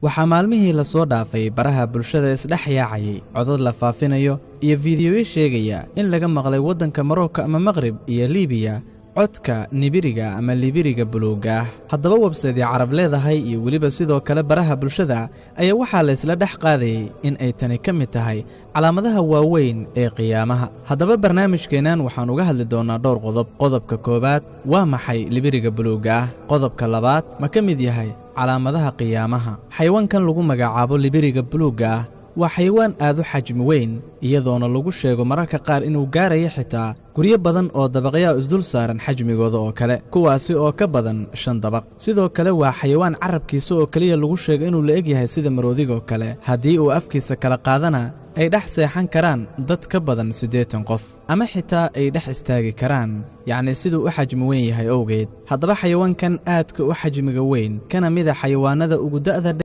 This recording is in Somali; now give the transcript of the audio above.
Waxaa maalmihii la soo dhaafay baraha bulshada isdhex yaacayay codad la faafinayo iyo fiidiyoyo sheegaya in laga maqlay waddanka Marocco ama Maqrib iyo Liibiya codka nibiriga ama libiriga buluugga ah. Haddaba websaydii Carab leedahay iyo weliba sidoo kale baraha bulshada ayaa waxaa la isla dhex qaadayay in ay tani ka mid tahay calaamadaha waaweyn ee qiyaamaha. Haddaba barnaamijkeennan waxaan uga hadli doonnaa dhowr qodob. Qodobka koowaad: waa maxay libiriga buluugga ah? Qodobka labaad: ma ka mid yahay calaamadaha qiyaamaha? Xayawaankan lagu magacaabo libiriga buluugga ah waa xayawaan aad u xajmi weyn, iyadoona lagu sheego mararka qaar inuu gaarayo xitaa guryo badan oo dabaqyaa isdul saaran xajmigooda oo kale, kuwaasi oo ka badan 5 dabaq. Sidoo kale waa xayawaan carabkiisa oo keliya lagu sheego inuu la eg yahay sida maroodigaoo kale, haddii uu afkiisa kala qaadana ay dhex seexan karaan dad ka badan 80 qof ama xitaa ay dhex istaagi karaan, yacnii siduu u xajmi weyn yahay owgeed. Haddaba xayawaankan aadka u xajmiga weyn kana mida xayawaannada ugu da'da